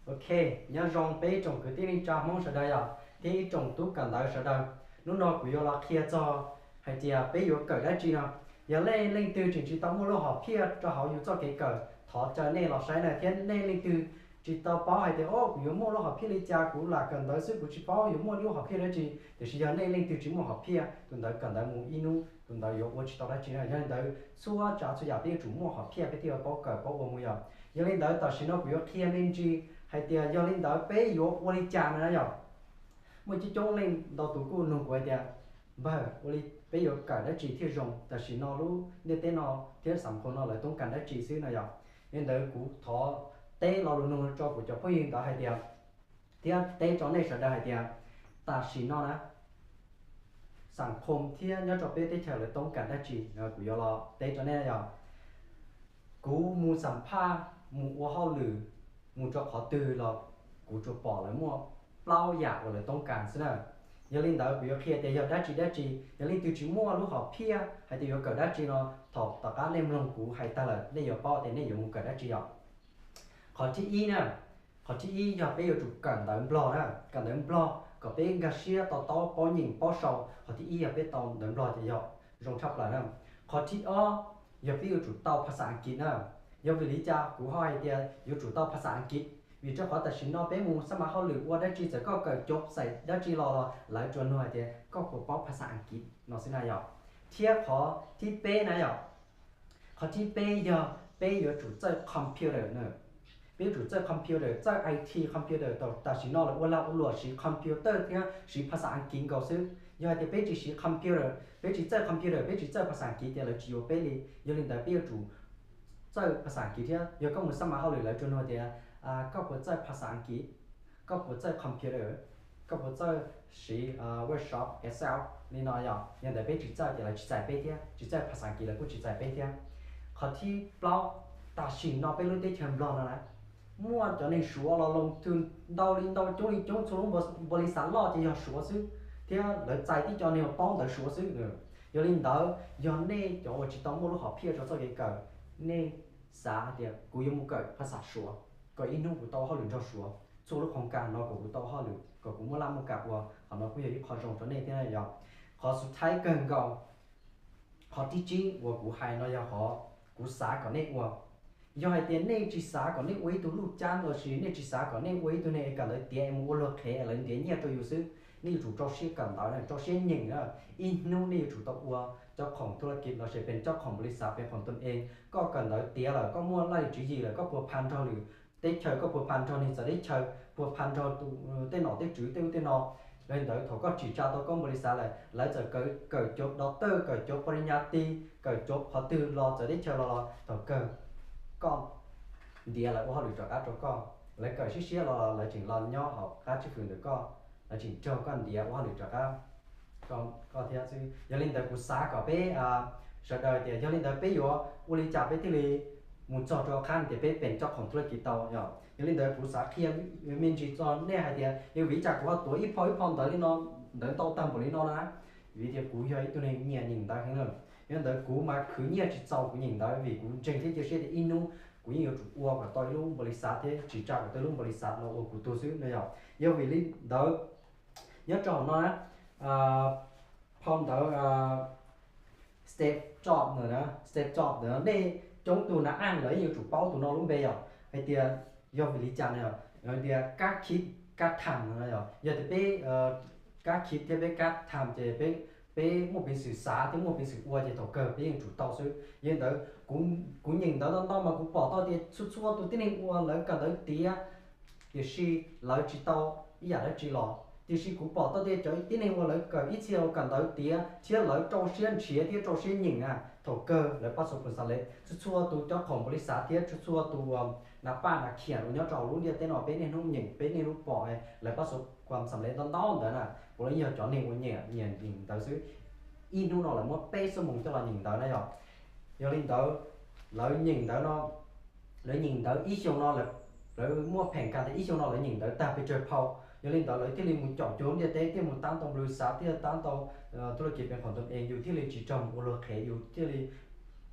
Ok, nyob zoo peb ib tsoom kwv tij neej tsa Hmoob sawv daws yom, thiab ib tsoom tub kawm ntawv sawv daws. Hnub no kuv yuav los qhia txog hais tias peb yuav kawm dab tsi no. Yog nej leej twg tseem tsis tau muaj lub hom phiaj rau hauv yus txoj kev kawm, thov caw nej los saib na. Thiab nej leej twg tsis tau paub hais tias, o, kuv yuav muaj lub hom phiaj li cas, kuv lam kawm ntawv xwb kuv tsis paub yuav muaj lub hom phiaj dab tsi. Tiam sis yog nej leej twg tsis muaj hom phiaj, tus ntawd kawm ntawv mus ib hnub tus ntawd yuav ua tsis tau dab tsi na. Yog li ntawd txhua tsav txhua yam peb yuav tsum muaj hom phiaj peb thiaj yuav paub kawm paub ua mus yom. Yog li ntawd tam sim no kuv yuav qhia me ntsis hais tias yog li ntawd peb yuav ua li cas na yom. Muaj coob coob leej ntau tus kuj nug kuv hais tias, npawg, ua li peb yuav kawm dab tsi thiaj zoo? Tam sim no lub ntiaj teb no thiab xam khom no lawv toob kas dab tsi xwb no yom. Yog li ntawd kuv thov teb lo lus nug rau kuv cov phooj ywg ntawd hais tias, thiab teb rau nej sawv daws hais tias, tam sim no na, xam khom thiab nyob rau peb teb chaws lawv toob kas dab tsi, kuv yuav los teb rau nej yom. Kuv mus xam phaj, mus ua hauj lwm, mus rau qhov twg los kuv tsuas pom lawv muaj plaub yam uas lawv toob kas xwb na. Yog li ntawd kuv yuav qhia tias yog dab tsi dab tsi. Yog leej twg tsis muaj lub hom phiaj hais tias yuav kawm dab tsi no, thaum tom qab nej mloog kuv hais tag lawm nej yuav paub tias nej yuav mus kawm dab tsi yom. Qhov thib ib na, qhov thib ib yog peb yuav tsum kawm ntawv Nplog na, kawm ntawv Nplog kom peb nkag siab to taub paub nyeem paub sau. Qhov thib ib yog peb tau ntawv Nplog ces yog zoo tshaj plaws na. Qhov thib ob yog peb yuav tsum tau phas xas Askiv na. Yog vim li cas kuv ho hais tias yuav tsum tau phas xas Askiv? Vim rau qhov tam sim no peb mus xab mav hauj lwm ua dab tsi txawm koj kawm cov xais dab tsi los los lawv tsuas nug hais tias koj puas paub phas xas Askiv no xwb na yom. Thiab qhov thib peb na yom, qhov thib peb yog peb yuav tsum txawj computer na. Peb yuav tsum txawj computer, txawj I T computer. Tam sim no lawv ua lag ua luam siv computer thiab siv phas xas Askiv nkaus xwb. Yog hais tias peb tsis siv computer, peb tsis txawj computer, peb tsis txawj phas xas Askiv ces lawv tsis yuav peb li. Yog li ntawd peb yuav tsum txawj phas xas Askiv thiab. Yog koj mus xab mav hauj lwm lawv tsuas nug tias, koj puas txawj phas xas Askiv? Koj puas txawj computer? Koj puas txawj siv Word, Excel li no yom? Yog ntawd peb tsis txawj ces lawv tsis txais peb thiab, tsis txawj phas xas Askiv lawv kuj tsis txais peb thiab. Qhov thib plaub, tam sim no peb lub teb chaws Nplog no na, muaj cov neeg Suav los loo twg ntau li ntau, coob li coob, txhua lub npau li xav loj ces yog Suav xwb, thiab lawv txais tib co neeg uas paub ntawv Suav xwb. Yog li ntawd yog nej cov uas tsis tau muaj lub hom phiaj rau txoj kev kawm, nej xav hais tias kuv yuav mus kawm phas xas Suav kom ib hnub kuv tau hauj lwm nrog Suav, txhua lub qhov kas no kom kuv tau hauj lwm kom kuv muaj laj muaj kam ua, qhov no kuj yog ib qho zoo rau nej thiab yom. Qhov xub thawj kawg nkaus, qhov thib tsib uas kuv hais no yog qhov kuv xav kom nej ua. Yog hais tias nej tsis xav kom nej ua ib tug luj cab los sis nej tsis xav kom nej ua ib tug neeg es kawm ntawv tiav es mus ua luag qhev lawv ntiav nyiaj rau yus xwb, nej yuav tsum rau siab kawm ntawv, rau siab nyeem. Ib hnub nej yuav tsum tau ua cov khoom thub laj kiv los sis pes cov khoom npaum li xav pes khoom tom e. Koj kawm ntawv tiav lawm, koj muaj laj lim tswv yim lawm, koj puas pha nrog lwm teb chaws, koj puas pha nrog neeg txawv teb chaws, puas pha nrog tej nom tej tswv tej ub tej no. Yog li ntawd thaum koj tsim tsa tau koj npaum li xav lawm, lawv txawm kawm cov doctor, kawm cov palinyati, kawm cov qhov twg los txawv teb chaws los los thaum kawg koj ntiav lawv ua hauj lwm rov qab rau koj. Lawv kawm siab siab los lawv tseem los nyob hauv qab tswj hwm ntawm koj, lawv tseem nrog koj ntiav ua hauj lwm rov qab koj thiab xwb. Yog li ntawd kuv xav kom peb sawv daws tias yog li ntawd peb yuav ua li cas peb thiaj li mus txog rau qhov tias peb pes cov khoom thub laj kiv tau yom. Yog li ntawd kuv xav qhia me ntsis txog nej hais tias yog vim li cas kuv ho tuav ib phau ib phau ntawv li no, ntawv ntau tag npaum li no na. Vim tias kuv yog ib tug neeg nyiam nyeem ntawv heev na. Yog li ntawd kuv mas khwv nyiaj tsis txaus kuv nyeem ntawv vim kuv ntseeg thiab cia siab tias ib hnub kuv yeej yuav tsum ua kom tau ib lub npaum li xav thiab tsim tsa kom tau ib lub npaum li xav los ua kuv tug xwb no yom. Yog vim li ntawd nyob rau hauv no na, phau ntawv Steve Jobs ntawd, Steve Jobs ntawd nej coob tus na aj lawv yeej yuav tsum paub tus no lub npe yom. Hais tias yog vim li cas no yom, hais tias kab khib kab tham no yom. Yog tias peb kab khib thiab peb kab tham ces peb muaj peev xwm xav thiab muaj peev xwm ua ces thaum kawg peb yeej tsum tau xwb. Yog li ntawd kuv nyeem ntawv ntau ntau mas kuv pom tau tias txhua txhua tus tib neeg uas lawv kawm ntawv tiav tiam sis lawv tsis tau ib yam dab tsi los, tiam sis kuv pom tau tias cov tib neeg uas lawv kawm ib txhia uas kawm ntawv tiav thiab lawv rau siab nrhiav thiab rau siab nyeem na, thaum kawg lawv pab xov pus xav le txhua txhua tus cov khoom npaum li xav thiab txhua txhua tus uas nas paj nas khiam uas nyob rau lub ntiaj teb no peb niaj hnub nyeem peb niaj hnub pom lawv pab xov pus xav le ntau ntau ntawd na, puav leej yog cov neeg uas nyiam nyeem ntawv xwb. Ib hnub no lawv muab peb xuab moos coj los nyeem ntawv na yom. Yog li ntawd lawv nyeem ntawv no, lawv nyeem ntawv ib xyoos no, lawv muaj pheem kas tias ib xyoos no lawv nyeem ntawv tag pes tsawg phau. Yog li ntawd lawv thiaj li mus caum cuag lub ntiaj teb thiaj mus tab tau npaum li xav thiaj tab tau thub laj kiv pes khoom tom e, yus thiaj li tsis raug mus ua luag qhev, yus thiaj li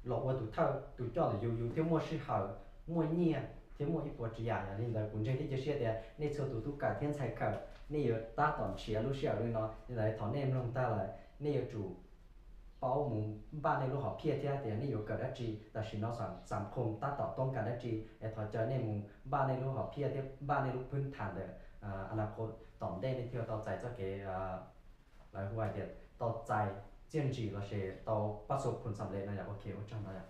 los ua tus thawj tus coj ntawm yus, yus thiaj muaj sij hawm, muaj nyiaj, thiab muaj ib puas tsav yam. Yog li ntawd kuv ntseeg thiab cia siab tias nej txhua tus tub kawm thiab ntxhais kawm nej yuav tab tom nrhiav lub sij hawm li no. Li ntawd thaum nej mloog tag lawm nej yuav tsum paub mus npaj nej lub hom phiaj thiab tias nej yuav kawm dab tsi. Tam sim no xam khoo tab tom toob kas dab tsi es thov caw nej mus npaj nej lub hom phiaj thiab npaj nej lub phwb tham ntawm a na qhov tom ntej nej thiaj tau txais txoj kev lawv hu hais tias tau txais txiaj ntsim los sis tau pab xu phum xam le no yom. Ok, ua tsaug no yom.